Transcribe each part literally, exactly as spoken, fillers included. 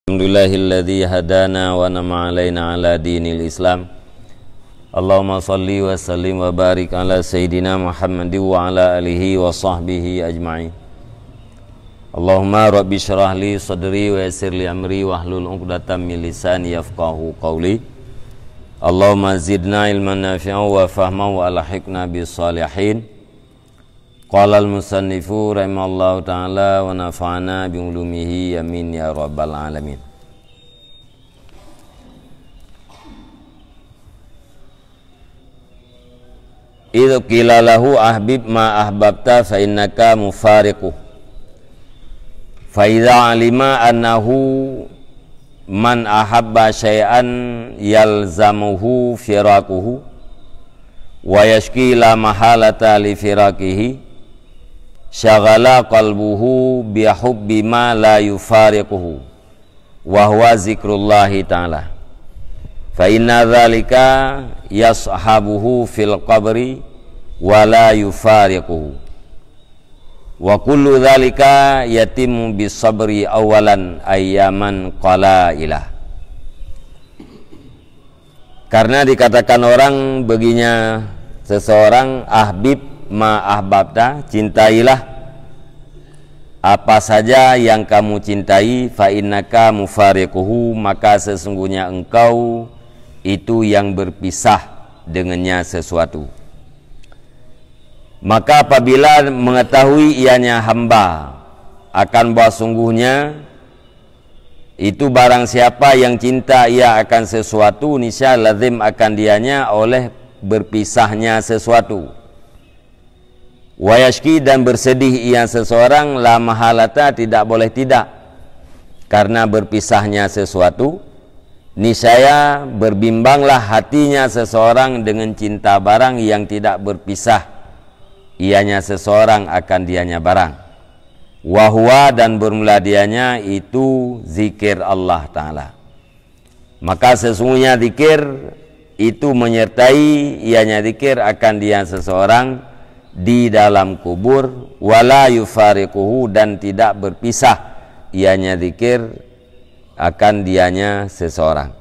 Alhamdulillahilladzi hadana wa nama alaina ala dinil Islam. Allahumma salli wa sallim wa barik ala sayyidina Muhammadin wa ala alihi wa sahbihi ajma'in. Allahumma rabbi syrah li sadri wa yassir li amri wahlul 'uqdatam min lisani yafqahu qawli. Allahumma zidna ilman nafi'a wa fahman wa alhiqna bis salihin. Qalal musannifu rahimallahu ta'ala wa nafa'ana bi ulumihi, amin ya rabbal alamin. Idh qila lahu ahbib ma ahbabta fa innaka mufariquh. Fa idza alima annahu man ahabba syai'an yalzamuhu firaquhu wa yashki la mahalata li firaqihi, syaghala qalbuhu bi hubbi ma la yufariquhu, wa huwa zikrullahi ta'ala. Fa inna dzalika yashabuhu fil qabri wa la yufariquhu. Wa kullu dzalika yatimmu bis sabri awwalan ayyaman qalailah. Karena dikatakan orang baginya seseorang, "Ahbib ma ahbabta," cintailah apa saja yang kamu cintai, "fa innaka mufariquhu," maka sesungguhnya engkau itu yang berpisah dengannya sesuatu. Maka apabila mengetahui ianya hamba akan bahwa sungguhnya itu barang siapa yang cinta ia akan sesuatu, niscaya lazim akan dianya oleh berpisahnya sesuatu. Wa yashki, dan bersedih ia seseorang, la mahalata, tidak boleh tidak, karena berpisahnya sesuatu. Niscaya berbimbanglah hatinya seseorang dengan cinta barang yang tidak berpisah ianya seseorang akan dianya barang. Wa huwa, dan bermula dianya itu zikir Allah Ta'ala. Maka sesungguhnya zikir itu menyertai ianya zikir akan dia seseorang di dalam kubur, wa la yufariquhu, dan tidak berpisah ianya zikir akan dianya seseorang.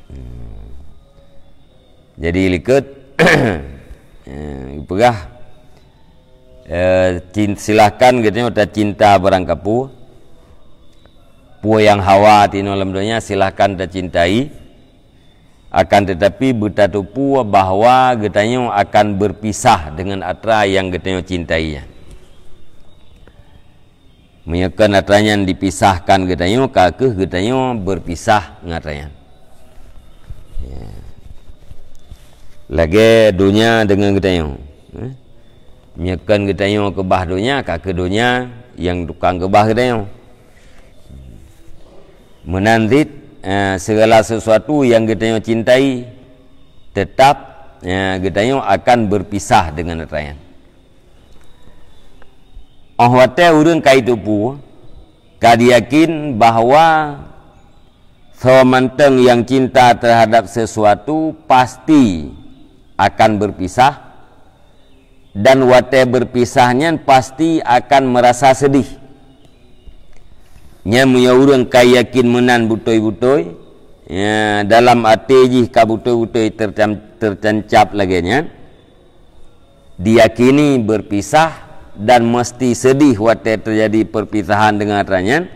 Hmm. Jadi likot, eh, peugah, eh, cin-, silahkan geutanyoe tacinta barang kapeue. Peue nyang hawa tinoe lam donya silahkan tacintai. Akan tetapi beutateupeue bahwa geutanyoe akan berpisah dengan atra nyang geutanyoe cintai nyan. Meunyoe kon atra nyan dipisahkan geutanyoe, ka kheueh geutanyoe berpisah ngon atra nyan. Ya. Lagée donya deungon geutanyoe. Eh? Meunyoe kon geutanyoe keubah donya, ka kheueh donya nyang tukang keubah geutanyoe. Meunan cit, eh, segala sesuatu nyang geutanyoe cintai, tetap, eh, geutanyoe akan berpisah dengan atra nyan. Óh watée ureuëng ka jiteupeue, ka jiyakin bahwa soe mantong nyang cinta terhadap sesuatu pasti akan berpisah, dan watée berpisah nyan pasti akan merasa sedih. Nyan meunyoe ureuëng ka yakin meunan beutôi-beutôi, ya, dalam até jih ka beutôi-beutôi tercam-, tercancap lagée nyan, diyakini berpisah dan mesti sedih watée terjadi perpisahan dengan atra nyan,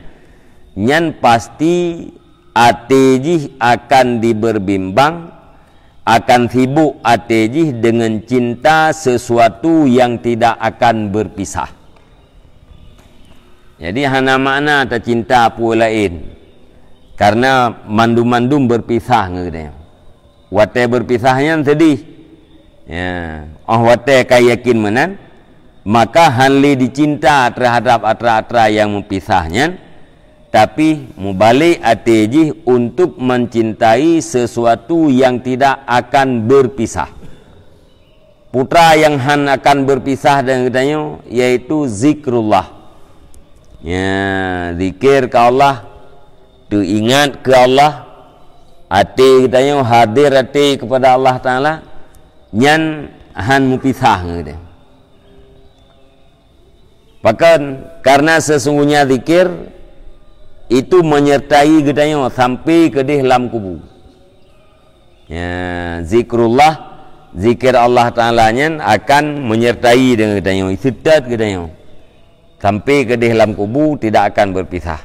nyan pasti até jih akan diberbimbang, akan sibuk até jih dengan cinta sesuatu yang tidak akan berpisah. Jadi hana makna tacinta peue laén, karena mandum-mandum berpisah ngon geutanyoe. Watée berpisah nyan sedih. Ya, óh watée ka yakin meunan, maka hán lé dicinta terhadap atra-atra nyang meupisah nyan, tapi mubalek até jih untuk mencintai sesuatu yang tidak akan berpisah. Putra nyang hán akan berpisah dengan geutanyoe, yaitu zikrullah. Ya, zikir keu Allah, teuingat keu Allah, até geutanyoe hadir até kepada Allah Taala, nyan hán meupisah ngon geutanyoe. Pakon? Karena sesungguhnya zikir Itu menyertai geutanyoe sampai keudeh lam kubu. Ya, zikrullah, zikir Allah Ta'ala nyan akan menyertai dengan geutanyoe, seutôt geutanyoe. Sampai keudeh lam kubu tidak akan berpisah.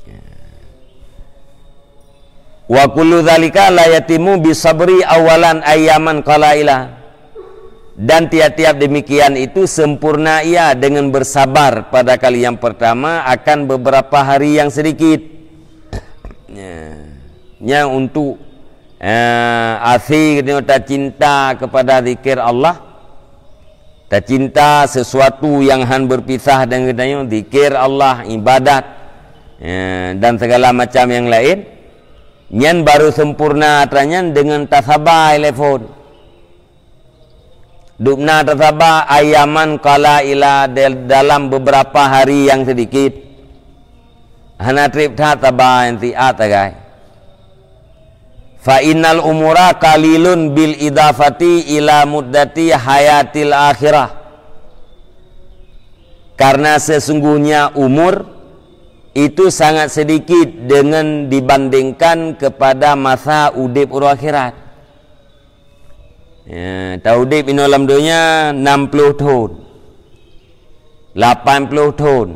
Ya. Wa kullu dzalika la yatimu bisabri awalan ayyaman qalaila. Dan tiap-tiap demikian itu sempurna ia dengan bersabar pada kali yang pertama akan beberapa hari yang sedikit. Ya. Nyan untuk, eh, akhé geutanyoe tacinta kepada zikir Allah, tacinta sesuatu yang han berpisah dengan geutanyoe, zikir Allah, ibadat, eh, dan segala macam yang lain. Nyan baru sempurna atra nyan dengan tasaba ilée phon. Dubna tasaba ayyaman qalaila dal-, dalam beberapa hari yang sedikit. Hana treb that saba nyang siat sagai. Fa innal umura qalilun bil idafati ila muddati hayatil akhirah. Karena sesungguhnya umur itu sangat sedikit dengan dibandingkan kepada masa udeb uroe akhirat. Ya, taudeb inoe lam donya nam ploh thon, lapan ploh thon,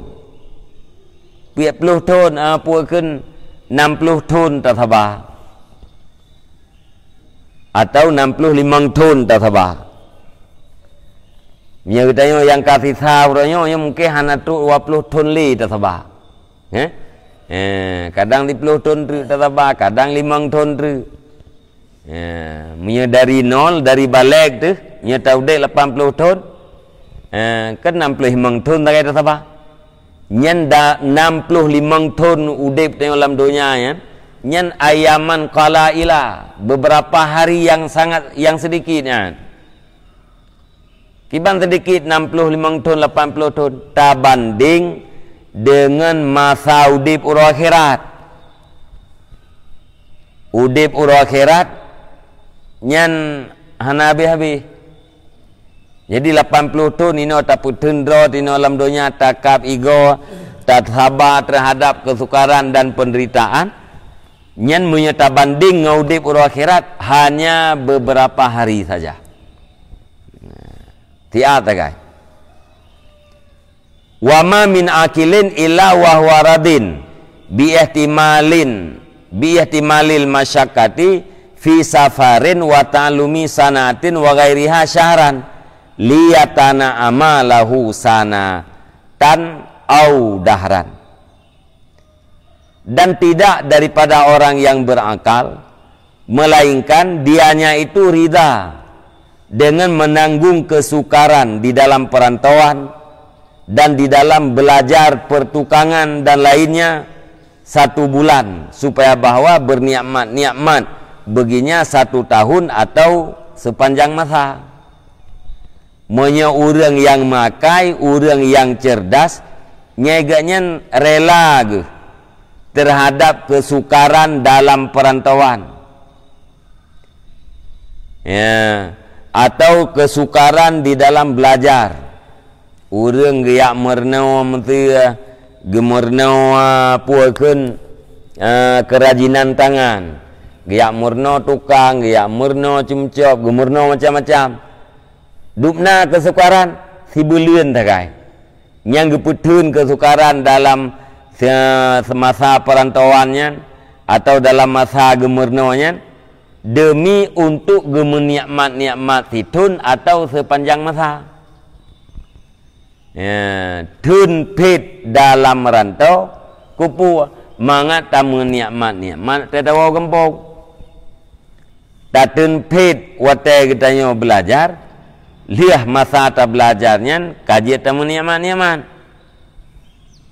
peuet ploh thon, ah, peue kheun nam ploh thon tasaba. Atau nam ploh limong thon tasaba. Meunyoe geutanyoe nyang ka sisa uroe nyoe, nyoe mungken hana trok dua ploh thon lé tasaba. Eh? Eh, kadang siploh thon treuk tasaba, kadang limong thon treuk. Eh, meunyoe dari nol, dari balek teuh, nyoe taudeb lapan ploh thon, eh, kan nam ploh limong thon sagai tasaba. Nyan da-, nam ploh limong thon udeb tanyoe lam donya nyan, nyan ayyaman qalaila, beberapa hari yang sangat, yang sedikit nyan. Kiban sedikit nam ploh limong thon, lapan ploh thon, tabandeng dengan masa udeb uroe akhirat. Udeb uroe akhirat nyan hana habéh-habéh. Jadi, lapan ploh thon inoe tapeuteun droe inoe lam donya, takab igoe, tasaba terhadap kesukaran dan penderitaan. Nyan meunyoe tabandeng ngon udeb uroe akhirat, hanya beberapa hari saja. Siat sagai. Wa ma min aqilin illa wa huwa radin bi ihtimalin, bi ihtimalil masyaqqati fi safarin wa ta'allumi sanatin wa ghairiha syahran liyatana'ama lahu sanatan au dahran. Dan tidak daripada orang yang berakal, melainkan dianya itu ridha dengan menanggung kesukaran di dalam perantauan dan di dalam belajar pertukangan dan lainnya satu bulan, supaya bahwa bernikmat-nikmat baginya satu tahun atau sepanjang masa. Meunyoe ureuëng nyang makai, ureuëng nyang cerdas, nyan geuhnyan rela geuh terhadap kesukaran dalam perantauan, ya, atau kesukaran di dalam belajar. Ureuëng geujak meurunoe meuseu, geumeurunoe, ah, peue kheun, ah, keurajinan tangan, geujak meurunoe tukang, geujak meurunoe cumcop, geumeurunoe macam-macam. Dubna keusukaran sibuleuen sagai. Nyang geupeutheun keusukaran dalam se-, semasa perantauan nyan atau dalam masa geumeurunoe nyan, demi untuk geumeunikmat-nikmat sithon atau sepanjang masa. Ya, theun phét dalam rantau, keupeue? Mangat tameunikmat-nikmat tatawoe gampông. Tatheun phét watée geutanyoe beulajar, lheueh masa tabeulajar nyan ka jeuet tameunikmat-nikmat.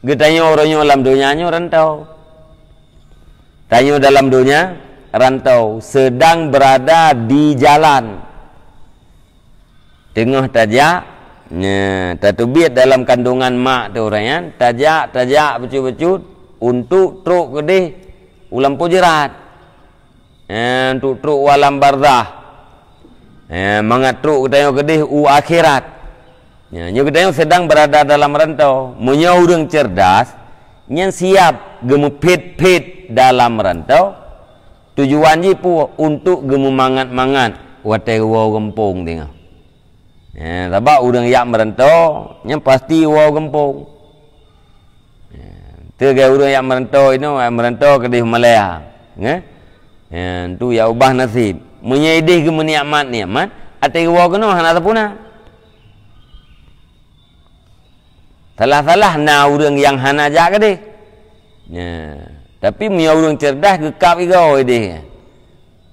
Geutanyoe uroe nyoe lam donya nyoe rantau. Tanyoe dalam donya rantau, sedang berada di jalan. Teungoh tajak, nya, tateubiet dalam kandungan mak teuh ureuëng nyan, tajak, tajak bacut-bacut untuk trok keudeh u lampôh jeurat. Eh, untuk trok u alam barzakh. Eh, mangat trok geutanyoe keudeh u akhirat. Nya, nyoe geutanyoe sedang berada dalam rantau. Meunyoe ureuëng cerdas, Nyan siap geumeuphét-phét dalam rantau, tujuan jih peue? Untuk geumeumangat-mangat watée geuwoe gampông teungoh. Ya, sabab ureuëng jak meurantau nyan pasti woe gampông. Ya, teuga ureuëng jak meurantau inoe, jak meurantau keudeh Malaya, nggak? Ya, tu jak ubah nasib. Meunyoe ideh geumeuniamat-niamat, até geuwoe keunoe hana sapeue na. Salah-salah na ureuëng nyang hana jak keudeh. Ya. Tapi meunyoe ureuëng cerdas geukab igoe ideh.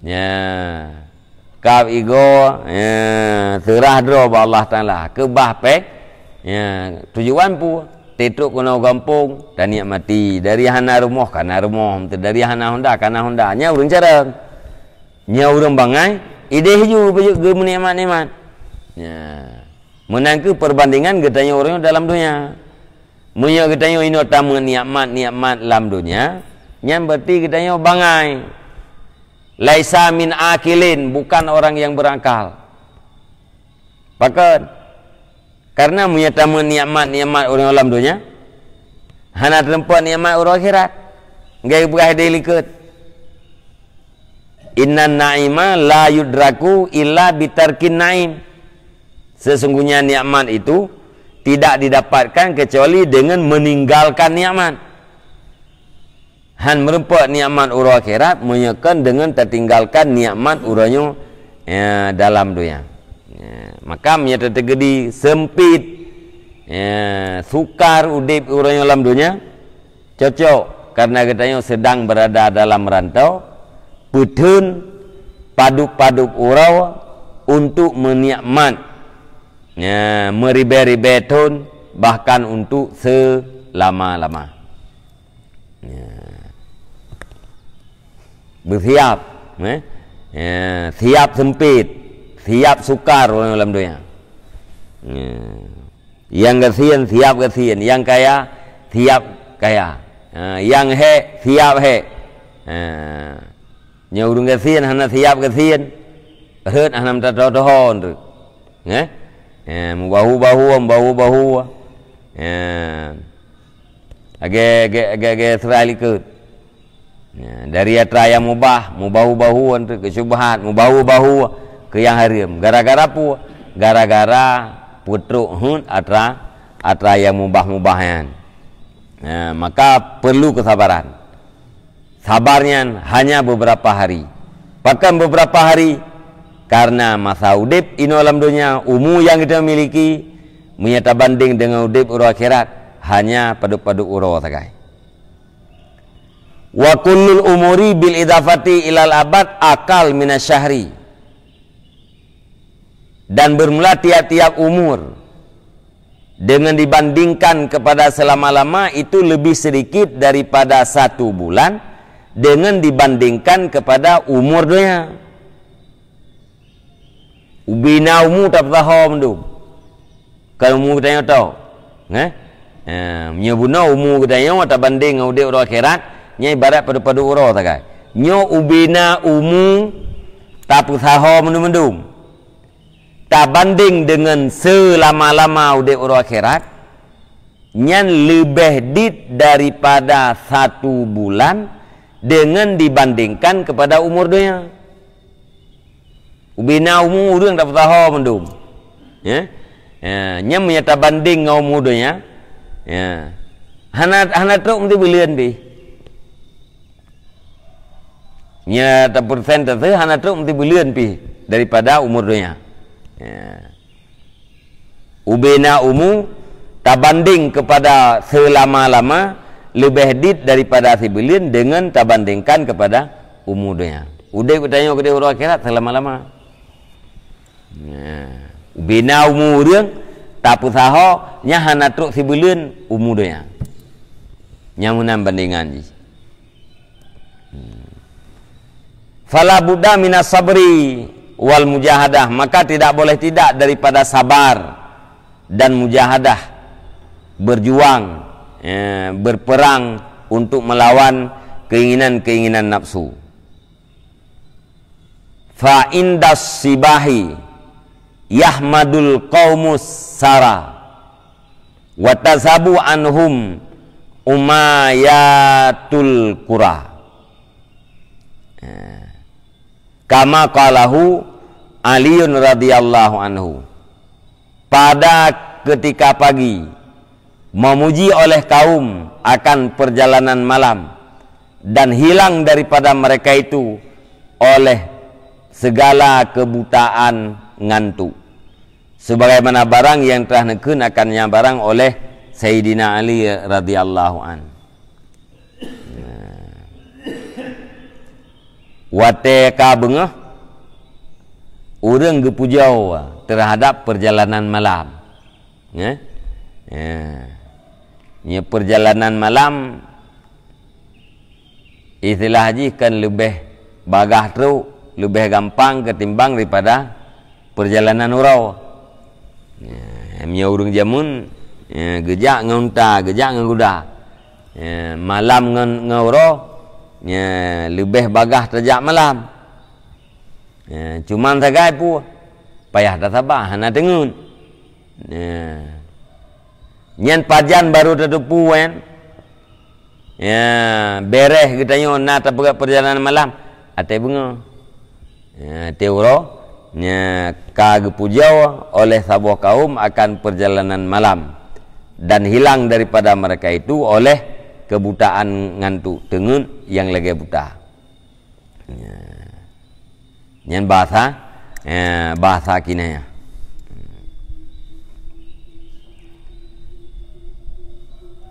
Ya. Kab igoe, ya, seurah droe bak Allah Taala. Keubah péng, ya, tujuan peue? Teutrok keunoe gampông, taniak mati. Dari hana rumoh kana rumoh, dari hana honda kana honda. Nyan ureuëng carông. Nyan ureuëng bangai, ideh ju geumeuniamat-niamat. Ya. Meunan kheueh perbandingan geutanyoe ureuëng dalam donya. Meunyoe geutanyoe inoe tameuniamat-niamat lam donya, nyan berarti geutanyoe bangai. Laisa min akilin, bukan orang yang berakal. Pakon? Karena meunyoe tameuniamat-niamat ureuëng lam donya, hana teurimpat nikmat uroe akhirat. Nggak peugah di likot. Innan na'ima la yudraku illa bitarkin na'im. Sesungguhnya nikmat itu tidak didapatkan kecuali dengan meninggalkan nikmat. Han meureumpok nikmat uroe akhirat meunyoe kon deungon tatinggalkan nikmat uroe nyoe, ya, dalam donya. Ya, maka meunyoe teuteugedi sempit, ya, sukar udeb uroe nyoe lam donya, cocok karena geutanyoe sedang berada dalam rantau, peutheun padub-padub uroe untuk meuniamat, ya, meuribée-ribée thon, bahkan untuk selama-lama. Ya. Beusiab, eh? Ya, siab sempit, siab sukar ureuëng lam donya. Ya. Nyang gasien siab gasien, nyang kaya siab kaya. Ha, nyang hék siab hék. Ha. Nyoe ureuëng gasien hana siab gasien. Rhot hana meutatho-tho rhot. Nggak? Ya, mubahu-bahu, mubahu-bahu. Ya. Lagée, lagée, lagée, lagée seurah likot. Ya, dari atra nyang mubah, mubahu-bahu, untuk keu syubhat, mubahu-bahu keu nyang hareuem. Gara-gara peue? Gara-gara peutrok heuet atra, atra nyang mubah-mubah nyan. Ya, maka perlu kesabaran. Sabar nyan hanya beberapa hari. Pakon beberapa hari? Karena masa udeb inoe lam donya, umu nyang geutanyoe miliki, meunyoe tabandeng deungon udeb uroe akhirat, hanya padub-padub uroe sagai. Wa kullul umuri bil idafati ilal abad aqal minasyahri. Dan bermula tiap-tiap umur dengan dibandingkan kepada selama-lama itu lebih sedikit daripada satu bulan dengan dibandingkan kepada umur donya. Ubena umu tapeusaho mandum. Kon umu geutanyoe tho. Nggak? Ha, meunyoe bunoe umu geutanyoe tabandeng ngon udeb uroe akhirat, nyan ibarat padub-padub uroe sagai. Nyoe ubena umu tapeusaho mandum-mandum. Tabandeng deungon seulama-lama udeb uroe akhirat, nyan leubeh dit daripada satu bulan deungon dibandingkan kepada umur donya. Ubena umu ureuëng tapeusaho mandum. Ya. Ya, nyan meunyoe tabandeng ngon umu donya, ya. Hana, hana trok meuti buleuen pih. Nyan tapeureusen teuseuh hana trok meuti buleuen pih daripada umur donya. Ya. Ubena umu tabandeng kepada seulama-lama leubeh dit daripada sibuleuen deungon tabandengkan kepada umu donya. Udeb geutanyoe keudeh uroe akhirat seulama-lama. Nah, ubena umu ureuëng tapeusaho nyan hana trok sibuleuen umu donya. Nyan meunan bandingan jih. Fala budda minas sabri wal mujahadah, maka tidak boleh tidak daripada sabar dan mujahadah, berjuang, ya, berperang untuk melawan keinginan-keinginan nafsu. Fa indas sibahi yahmadul qaumus sara wa tazhabu anhum Umayyatul Qura. Eh, kama qalahu Aliun radhiyallahu anhu. Pada ketika pagi, memuji oleh kaum akan perjalanan malam, dan hilang daripada mereka itu oleh segala kebutaan ngantuk. Sebagaimana barang yang telah neukheun akan nyan barang oleh Saidina Ali radhiyallahu an. Watée ka beungoh, ureuëng geupujoe terhadap perjalanan malam. Ya. Ya. Nya perjalanan malam, istilah jih kan leubeh bagah trok, leubeh gampang ketimbang daripada perjalanan uroe. Ya, meunyoe ureuëng jameun, ya, geujak ngon unta, geujak ngon kuda. Ya, malam ngon, ngon uroe, ya, leubeh bagah tajak malam. Ya, cuman sagai peue, payah tasaba, hana teungeut. Ya. Nyan pajan baru tateupeue, kan? Ya, beres geutanyoe na tapeugah perjalanan malam, até beungoh. Ya, até uroe, nya ka geupujoe oleh saboh kaum akan perjalanan malam, dan hilang daripada mereka itu oleh kebutaan ngantuk, teungeut nyang lagée buta. Ya. Nyan bahasa, eh, bahasa kinayah.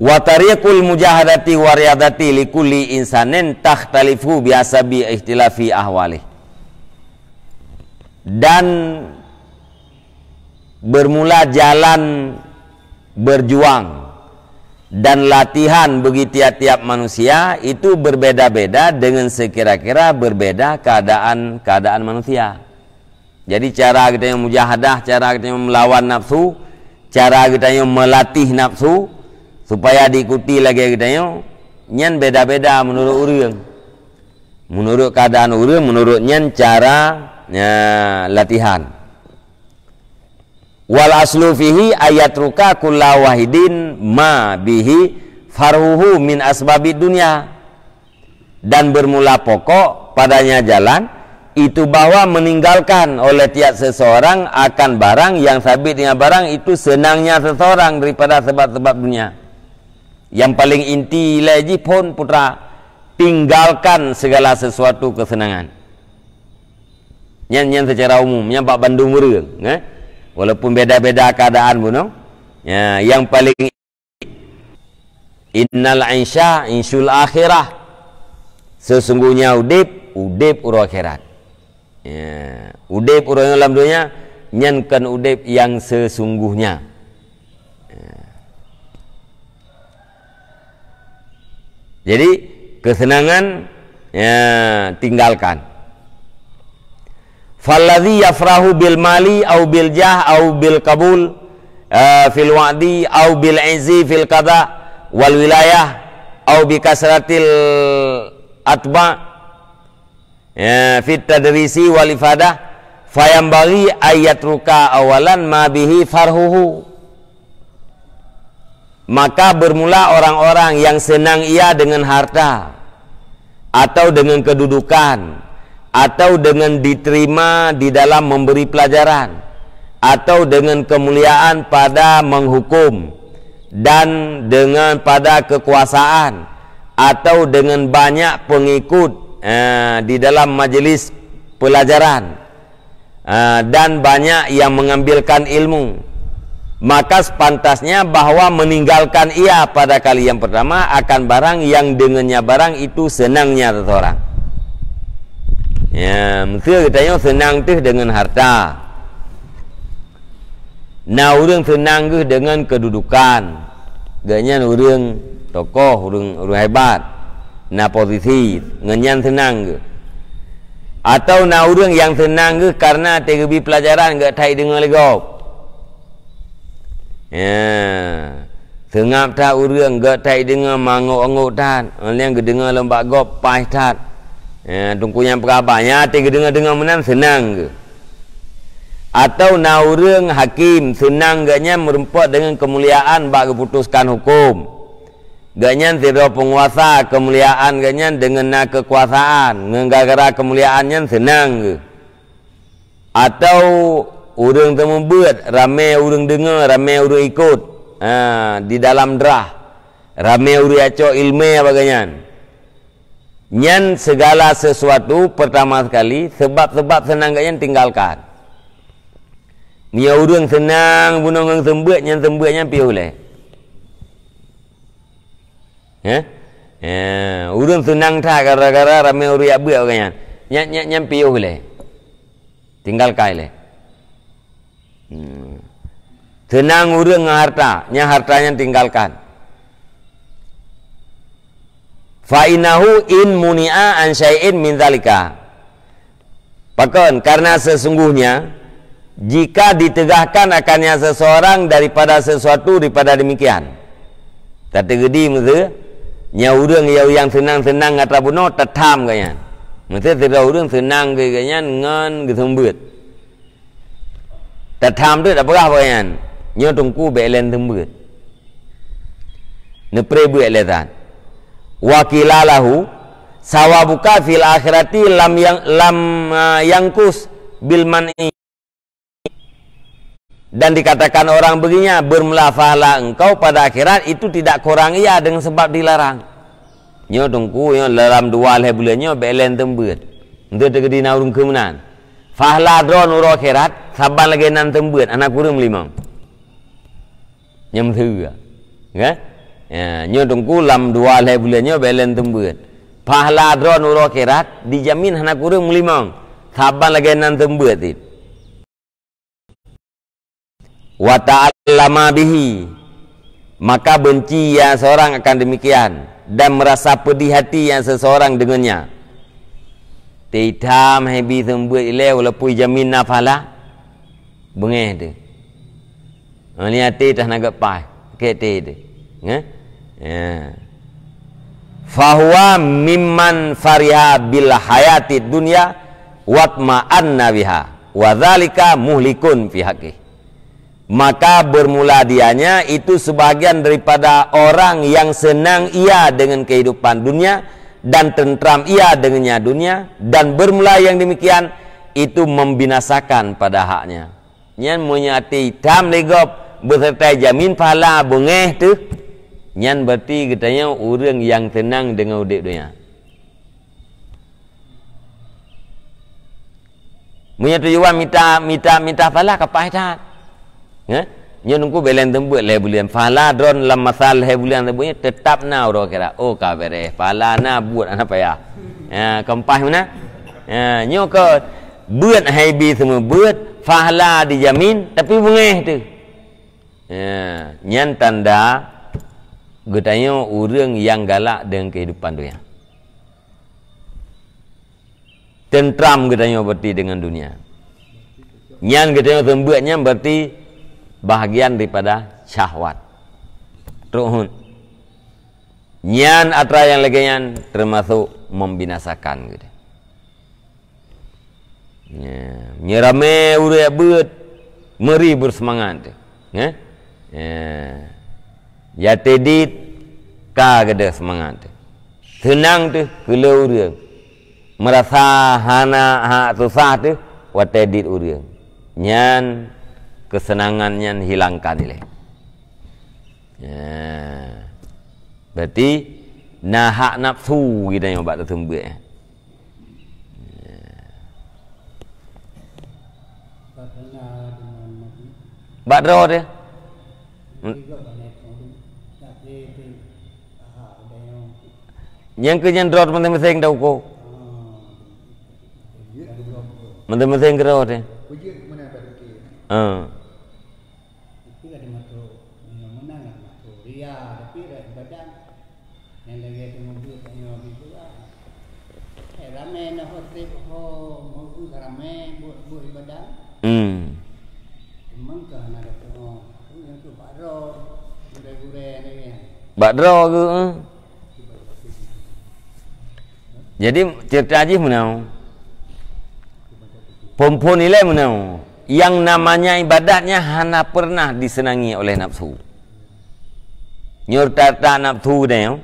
Wa tariqul mujahadati wa riyadati likulli insanin takhtalifu bihasabi ikhtilafi ahwalih. Dan bermula jalan berjuang dan latihan bagi tiap-tiap manusia itu berbeda-beda dengan sekira-kira berbeda keadaan-keadaan manusia. Jadi, cara geutanyoe mujahadah, cara geutanyoe melawan nafsu, cara geutanyoe melatih nafsu supaya diikuti lagée geutanyoe, nyan beda-beda menurut ureuëng. Menurut keadaan ureuëng, menurut nyan cara, ya, latihan. Wal aslu fihi ayatruka kulla wahidin ma bihi farhuhu min asbabid dunya. Dan bermula pokok padanya jalan itu bahwa meninggalkan oleh tiap seseorang akan barang yang sabit dengan barang itu senangnya seseorang daripada sebab-sebab dunia. Yang paling inti lé jih phon putra, tinggalkan segala sesuatu kesenangan. Nyan, nyan secara umum, nyan bak bandum ureuëng, eh? Walaupun beda-beda keadaan bunoe. Ya, yang paling, innal aisha insyul akhirah. Sesungguhnya udeb, udeb uroe akhirat. Ya, udeb uroe nyoe lam donya, nyan kon udeb yang sesungguhnya. Ya. Jadi, kesenangan, ya, tinggalkan. Falladzi yafrahu bil mali au bil jah au bil qabul, eh, fil wa'di au bil izzi fil qada wal wilayah au bi kasratil atba, ya, fit tadrisi wal ifadah, fayambaghi ayyatruka awalan ma bihi farhuhu. Maka bermula orang-orang yang senang ia dengan harta, atau dengan kedudukan, atau dengan diterima di dalam memberi pelajaran, atau dengan kemuliaan pada menghukum, dan dengan pada kekuasaan, atau dengan banyak pengikut, eh, di dalam majlis pelajaran, eh, dan banyak yang mengambilkan ilmu, maka sepantasnya bahwa meninggalkan ia pada kali yang pertama akan barang yang dengannya barang itu senangnya seseorang. Ya, mesti kita senang tu dengan harta. Na ureuëng seunang geuh deungon keududukan, geuhnyan ureuëng tokoh, ureuëng, ureuëng hebat, na posisi, ngon nyan seunang geuh. Atau na ureuëng nyang seunang geuh kareuna teugeubi peulajaran geuh that jideungoe lé gob. Ya, seungab that ureuëng geuh that jideungoe meungok-ngok that, ngon nyang geudeungoe lom bak gob paih that. Ya, teungku nyang peugah bak nyan teugeudeungoe-deungoe meunan seunang geuh. Atau na ureuëng hakém seunang geuhnyan meurumpok deungon keumuliaan bak geuputuskan huköm. Gobnyan sidroe peunguasa, keumuliaan gobnyan deungon na keukuasaan, ngon gara-gara keumuliaan nyan seunang geuh. Atawa ureuëng teumeubeut, ramé ureuëng deungoe, ramé ureuëng ikot, ha, di dalam drah, ramé ureuëng acok iéleumé bak gobnyan. Nyan segala sesuatu, pertama sekali, sebab-sebab seunang gobnyan tinggalkan. Meunyoe ureuëng seunang bunoe ngon seumeubeuet, nyan seumeubeuet nyan piôh lé. Heh? Eh, ureuëng seunang that gara-gara ramé ureuëng jak beuet awaknyan. Nyan, nyan, nyan piôh lé. Tinggalkan lé. Hmm. Seunang ureuëng ngon harta, nyan harta nyan tinggalkan. Fa innahu in muni'a an syai'in min zalika. Pakon? Karena sesungguhnya, jika ditegahkan akannya seseorang daripada sesuatu daripada demikian. Tateugedi meuseu, nyan ureuëng nyang, nyang seunang-seunang gata bunoe, tatham gobnyan. Meuseu sidroe ureuëng seunang gobnyan ngon geuseumeubeuet. Tatham tu tapeugah bak gobnyan, nyoe teungku bék lé seumeubeuet. Neupré beuet lé that. Wa qila lahu, sawabuka fil akhirati lam yang, lam, ah, yangkus bil man'i. Dan dikatakan orang begini, bermula pahala engkau pada akhirat itu tidak kurang ia dengan sebab dilarang. Nyoe teungku, nyoe dalam dua lhée buleuen nyoe bék lé seumeubeuet. Enteuk teugedi na ureuëng keu meunan. Pahala droe uroe akhirat saban lagée nan seumeubeuet, hana kureueng meulimong. Nyang meuteue. Kan? Ya, nyoe teungku lam dua lhée buleuen nyoe bék lé seumeubeuet. Pahala droe uroe akhirat dijamin hana kureueng meulimong. Saban lagée nan seumeubeuet cit. Wa ta'allama bihi, maka benci ia seorang akan demikian, dan merasa pedih hati ia seseorang dengannya. Teuitam hai bi seumeubeuet ilée walaupun jamin na pahala, beungéh teuh. Ngon até teuh na geupaih, keu até teuh. Nggih? Ya. Fahuwa mimman fariha bil hayatid dunya watma'anna biha, wa dzalika muhlikun fi haqqih. Maka bermula dianya itu sebahagian daripada orang yang senang ia dengan kehidupan dunia dan tentram ia dengannya dunia, dan bermula yang demikian itu membinasakan pada haknya. Nyan meunyoe até itam lé gob beuseutai jamin pahala beungéh teuh, nyan berarti geutanyoe ureuëng nyang seunang deungon udeb donya. Meunyoe tujuan mita, mita, mita pahala ka paih that. Nyoe teungku bék lé seumeubeuet lhée buleuen. Pahala droe lam masa lhée buleuen tersebut nyoe teutap na uroe akhirat. Oh ka beres, pahala na buet hana payah. Ya, ka paih meunan. Ya, nyoe ka beuet hai bi seumeubeuet, pahala dijamin, tapi beungéh teuh. Ya, nyan tanda geutanyoe ureuëng nyang galak deungon keuhidupan donya. Tentram geutanyoe berarti deungon dunia. Nyan geutanyoe seumeubeuet nyan berarti bahagian daripada syahwat. Trok hon. Nyan atra nyang lagée nyan teumasok membinasakan geutanyoe. Nyoe ramé ureuëng beuet meuri beuseumangat teuh. Nyoe? Ya teudiet ka geude seumangat teuh. Seunang teuh keu lé ureuëng. Meurasa hana hak susah teuh watée dit ureuëng. Nyan keuseunangan nyan hilangkan ilée. Ya. Berarti na hak nafsu geutanyoe bak teuseumeubeuet. Bak droe teuh. Nyang keu nyan droe meuséng-meuséng teuh uko. Meuséng-meuséng keu droe teuh. Itu ada masuk, yang menang lah masuk ria, tapi ria ibadah. Yang lagi tu mabuk tak nyawa gitu lah. Eh, ramai nak khotib, ho, mabuk ramai buat, buat ibadah. Hmm. Memang ke nak kata, oh, tu yang tu Pak Ro, gurau-gurau ni kan. Bak droe ke, eh? Jadi cerita jih meunoe. Phon-phon ilée meunoe, yang namanya ibadatnya hana pernah disenangi oleh nafsu. Nyoe rata-rata nafsu deh,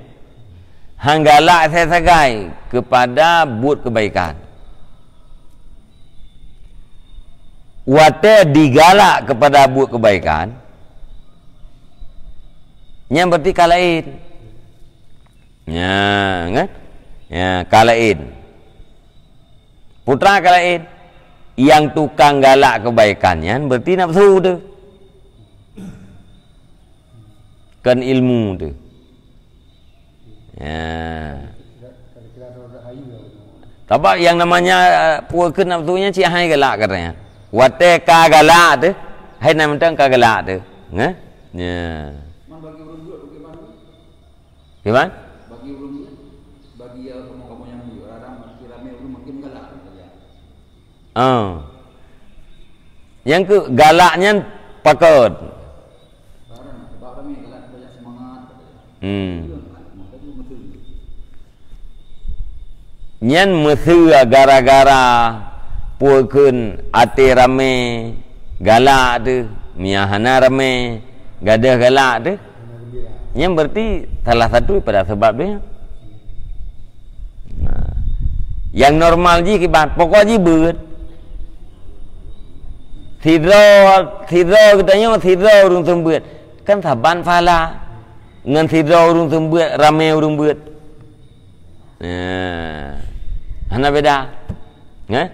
han galak sagai-sagai keupada buet keubaikan. Watée digalak keupada buet keubaikan, nyan berarti ka laén. Nya, kan? Ya, ka laén. Putra ka laén. Nyang tukang galak keubaikan nyan berarti nafsu teuh. Kon ilmu teuh. Ya. Sabab nyang namanya, eh, peue kheun nafsu nyan cit hai galak katanya. Watée ka galak teuh, hai na mantong ka galak teuh. Nah? Ya. Kiban? Bagi ureueng, bagi, eh, kamoe-kamoe nyang miyueb, kadang-kadang makin ramé ureueng makin galak saja. Ah. Nyang keu galak nyan pakon. Kadang sebab ramé galak banyak semangat, katanya. Hmm. Ureueng kan, maka tu betul. Nyan meuseu gara-gara peue kheun até ramé galak teuh, meunyo hana ramé gadoh galak teuh. Nyan berarti salah satu pada sebab dia. Nah. Nyang normal jih kiban, pokok jih beuet. Sidroe, sidroe geutanyoe, sidroe ureueng seumeubeuet. Kan saban pahala. Ngon sidroe ureueng seumeubeuet, ramé ureueng beuet. Nah, hana beda. Nah,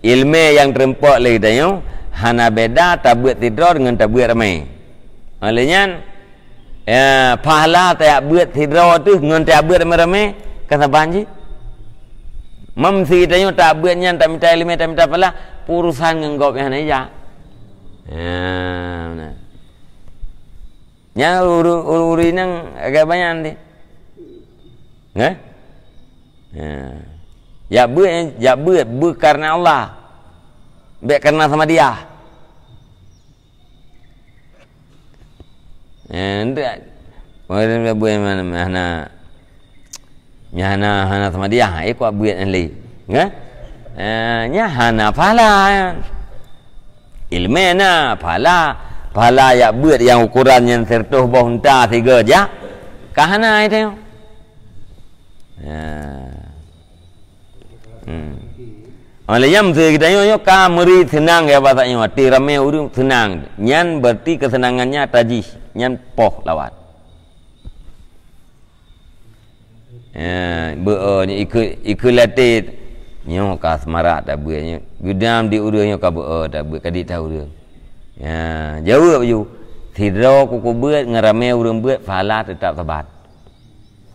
ileumé nyang teurumpok lé geutanyoe hana beda tabeuet sidroe deungon tabeuet ramé. Oleh nyan, ya, pahala tajak beuet sidroe teuh ngon tajak beuet ramé-ramé, ka saban jih. Meuseu tanyoe tabeuet nyan, tamita ileumé, tamita pahala, urusan ngon gob nyang hana ijak. Ya, nah. Nyan uru-, uru-, ureueng inong agak banyak nanti. Nah? Ya. Jak beuet, jak beuet, beuet karena Allah. Bék karena sama dia. Ya, ndak. Orang dah beuet mana, mana. Nyan hana, hana sama dia, eh, kuat beuet nyan lé. Kan? Eh, nyan hana pahala. Ileumé na pahala. Pahala jak beuet nyang ukoran nyan siratoh boh unta sigoe jak. Ka hana itu. Ya. Hmm. Oleh nyan, meuseu geutanyoe nyoe ka meuri seunang ya, basa nyoe, até ramé ureueng seunang. Nyan berarti keuseunangan nyan tajih, nyan poh lawan. Ya, beu-, oh, nyoe ikeu, ikeu latét. Nyoe ka seumarak tabeuet nyoe. Geudam di ureueng nyoe ka beu-, oh, tabeuet ka dit that ureueng. Ya, jaweueb ju. Sidroe kuku beuet ngon ramé ureueng beuet, pahala teutap saban.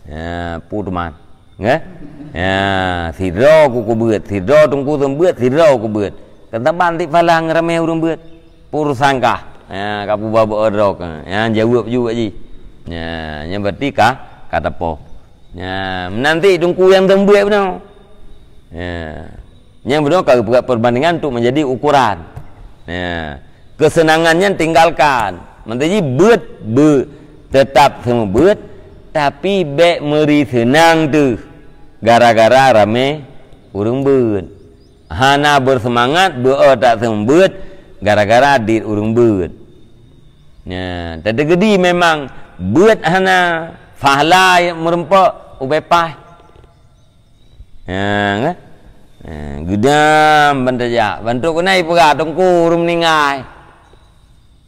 Ya, pu teuma. Nggih? Ya, sidroe kuku beuet, sidroe teungku seumeubeuet, sidroe kuku beuet. Kan saban sit pahala ngon ramé ureueng beuet. Pu teuma sangkah. Ya, ka puba beu-, oh, droe ka. Ya, jaweueb ju bak jih. Ya, nyan berarti ka, ka tapoh. Nah, meunan cit teungku nyang seumeubeuet bunoe. Ya. Nyang bunoe ka geupeugah perbandingan untuk menjadi ukuran. Ya. Keuseunangan nyan tinggalkan. Mantong jih beuet, beuet. Teutap seumeubeuet, tapi bék meuri seunang teuh gara-gara ramé ureueng beuet. Hana beuseumangat beu-, oh, that seumeubeuet gara-gara dit ureueng beuet. Nya, tateukeudi memang beuet hana, pahala meurumpok ubé paih. Nya, kan? Nya, geudam ban tajak, ban trok keunan ipeugah teungku ureueng meuninggai.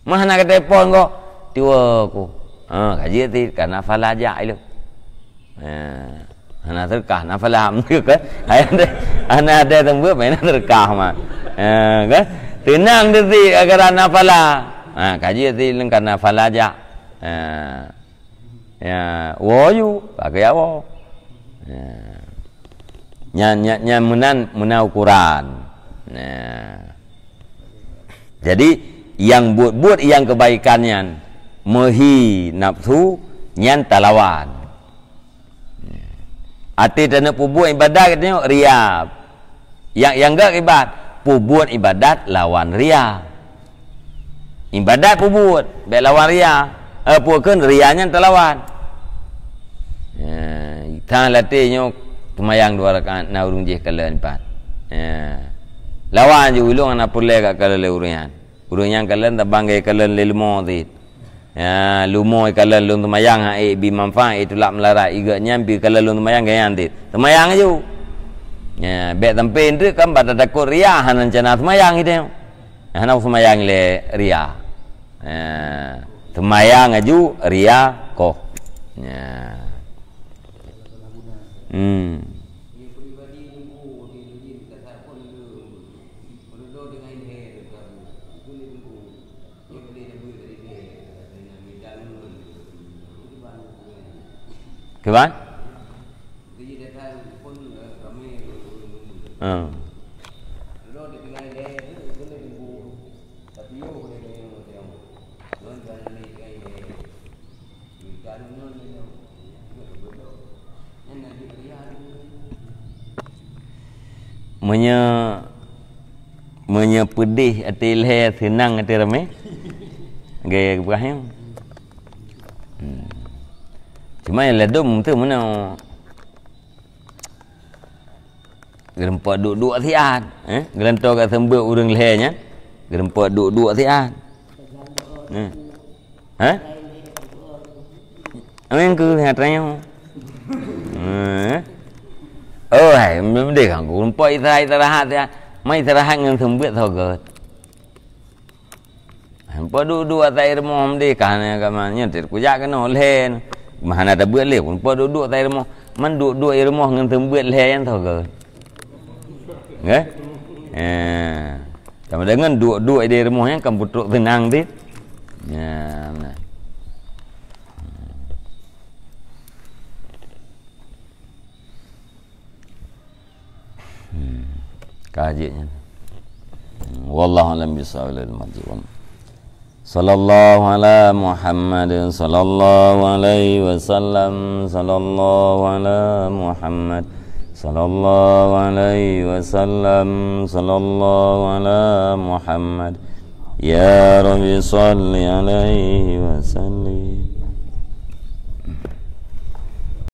Mah hana ka telepon kah? Tiwa ku. Ha, ka jeuet cit, kana pahala jak ilong. Ha, hana seudeukah, hana pahala. Hana ada, hana ada teumbeue, hana seudeukah mah. Ha, kan? Seunang teuh cit, gara-gara hana pahala. Ha, ka jeuet cit ilong kana pahala jak. Ha. Ya, woe ju, ka geujak woe. Ya. Nyan, nyan, nyan meunan, meunan ukuran. Nah. Jadi, nyang buet-buet nyang keubaikan nyan, meuhi nafsu, nyan talawan. Até taneuk peubuet ibadat geutanyoe ria. Nyang, nyang geukibat, peubuet ibadat lawan ria. Ibadat peubuet, bék lawan ria. Eh, peue kheun ria nyan teulawan. Ya, tan latée nyoe seumayang dua rakaat na ureuëng jih kalon pat. Ya. Lawan ju ulôn hana peureulée ka kalon lé ureuëng nyan. Ureuëng nyan kalon tabang gaya kalon lé leumo cit. Ya, lumoe kalon lôn seumayang, ha, eh, bi manfaat, eh, tulak meularat, i geuh nyan bi kalon lôn seumayang, gaya nyan cit. Seumayang aju. Ya, bèk sampai treuk kan, bak tatakot ria, hana rencana seumayang itu. Hana seumayang lé ria. Ya, seumayang aju, ria koh. Ya. Hmm. Kiban? Ha. Meunyoe, meunyoe peudeh até lhèe, seunang até ramé, gaya geupeugah nyoe. Hmm. Cuma nyang ladôm tu meunoe. Geureumpok duek-duek siat, eh? Geureumpok ka seumeubeuet ureueng lhèe nyan. Geureumpok duek-duek siat. Eh? Hah? Amin ku siat tanyoe. Eh? Oh, hai, meudeudeh kan geureumpok istirahat-istirahat siat. Mai istirahat ngon seumeubeuet soe gèt. Hampa duek-duek asai rumoh meudeudeh ka hana agama nyan, teuh kujak keunoe lhèe. Mah hana tabeuet lé, hampa duek-duek asai rumoh. Man duek-duek i rumoh ngon seumeubeuet lhèe nyan soe gèt. Nggeh? Eh. Sama dengan duek-duek di rumoh nyan kan peutrok seunang cit. Ya, nah. Hmm. Ka jeuet nyan. Hmm. Wallahu a'lam bishawab. Sallallahu ala Muhammad, sallallahu alaihi wasallam, sallallahu ala Muhammad, sallallahu alaihi wasallam, sallallahu ala Muhammad. Ya Rabbi, salli alaihi wasallim.